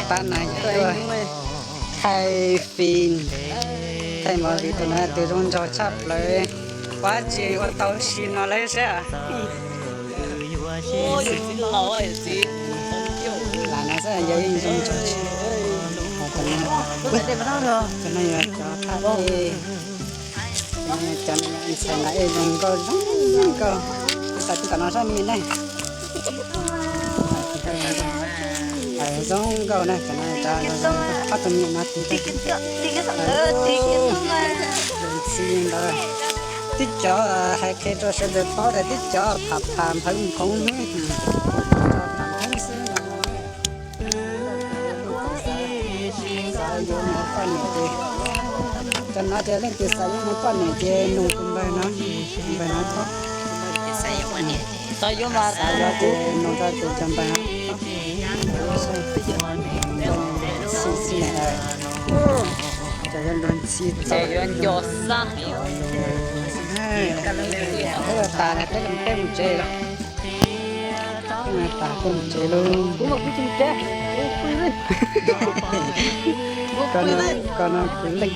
Pab no yog thaij fim, thaij movie, tus no tus zoo nraug tshaj plaws. Pab tsis ua tau si no lawm seb. Lam no xwb yog yeej zoo nraug tshaj. Cov no yog cov thaj dej. Cov ntxhais no ej zoo nkauj zoo nkauj. Xav tib tom no sab me ne. Zoo nkauj na, cov no ob tug me nyuam no tiv ntxhi ntawd. Tib cov hais qhia rau sawv daws paub tias tib cov pham pham nphawv nphoov xwb. Xav yuav mus poj niam ces, cov no ces leej twg xav yuav mus poj niam ces nug tus npawg no, tus npawg no paub. Xav yuav ces nug rau tus cov npawg no. Ntxhi xwb na, cov yuav luag ntxhi txaus. Peb los tas, peb los, peb mus tsev lawm. Peb mus tas, peb mus tsev lauj. Koj no, koj no kuv leej.